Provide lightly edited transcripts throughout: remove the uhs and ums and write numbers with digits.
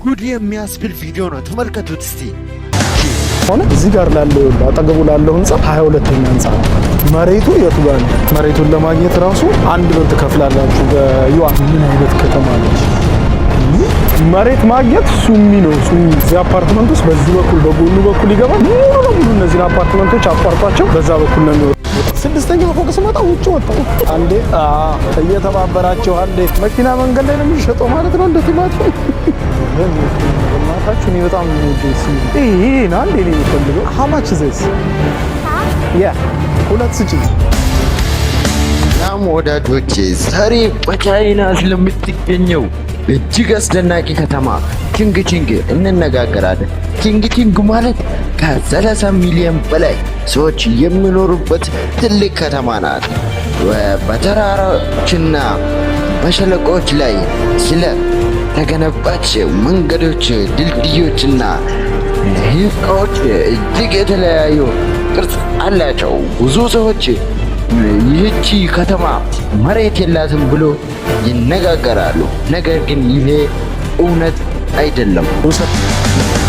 ጉድ የሚያስብል ቪዲዮ ነው። ተመልከቱት እስቲ። ሆነ እዚህ ጋር ላለው፣ ይኸውልህ፣ አጠገቡ ላለው ህንጻ 22ኛ ህንጻ ነው። መሬቱ የቱ ጋር ነው? መሬቱን ለማግኘት ራሱ 1 ብር ትከፍላላችሁ በዩዋን። ምን አይነት ከተማ ነች? መሬት ማግኘት ሱሚ ነው ሱሚ። እዚህ አፓርትመንት ውስጥ በዚህ በኩል በጎኑ በኩል ይገባል። ሙሉ ለሙሉ እነዚህን አፓርትመንቶች አቋርጧቸው በዛ በኩል ነው የሚወጣው። ስድስተኛ ፎቅ ስመጣ ውጭ ወጣሁ። አንዴ እየተባበራቸው አንዴ መኪና መንገድ ላይ ነው የሚሸጠው ማለት ነው እንደ ቲማቲም። እናታችሁ እኔ በጣም ነው የምወደው ሲሚ። ይሄ ነው አንዴ እኔ የምፈልገው። How much is this? Yeah፣ ሁለት ስጪኝ። ሰላም ወዳጆቼ፣ ዛሬ በቻይና ስለምትገኘው እጅግ አስደናቂ ከተማ ቺንግቺንግ እንነጋገራለን። ቺንግቺንግ ማለት ከ30 ሚሊዮን በላይ ሰዎች የሚኖሩበት ትልቅ ከተማ ናት። በተራሮችና በሸለቆዎች ላይ ስለ ተገነባች መንገዶች፣ ድልድዮችና ህንፃዎች እጅግ የተለያዩ ቅርጽ አላቸው። ብዙ ሰዎች ይህቺ ከተማ መሬት የላትም ብሎ ይነጋገራሉ። ነገር ግን ይሄ እውነት አይደለም።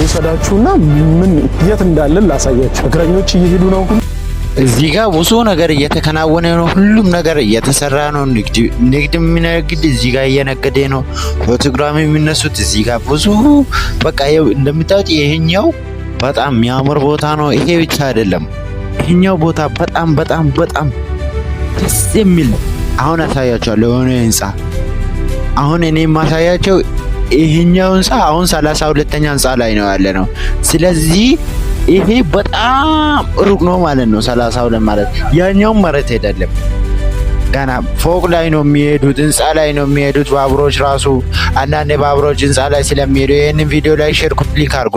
ውሰዳችሁና ምን የት እንዳለን ላሳያችሁ። እግረኞች እየሄዱ ነው። እዚህ ጋር ብዙ ነገር እየተከናወነ ነው። ሁሉም ነገር እየተሰራ ነው። ንግድ ንግድ የሚነግድ እዚህ ጋር እየነገደ ነው። ፎቶግራም የሚነሱት እዚህ ጋር ብዙ በቃ ይኸው እንደምታዩት ይሄኛው በጣም የሚያምር ቦታ ነው። ይሄ ብቻ አይደለም። ይሄኛው ቦታ በጣም በጣም በጣም ደስ የሚል፣ አሁን አሳያቸዋለሁ የሆነ ህንፃ። አሁን እኔ የማሳያቸው ይሄኛው ህንፃ አሁን 32ኛ ህንፃ ላይ ነው ያለ ነው። ስለዚህ ይሄ በጣም ሩቅ ነው ማለት ነው። 32 ማለት ያኛው መሬት አይደለም። ገና ፎቅ ላይ ነው የሚሄዱት፣ ህንፃ ላይ ነው የሚሄዱት። ባቡሮች ራሱ አንዳንድ ባቡሮች ህንፃ ላይ ስለሚሄዱ ይህንን ቪዲዮ like፣ share፣ copy link አድርጉ።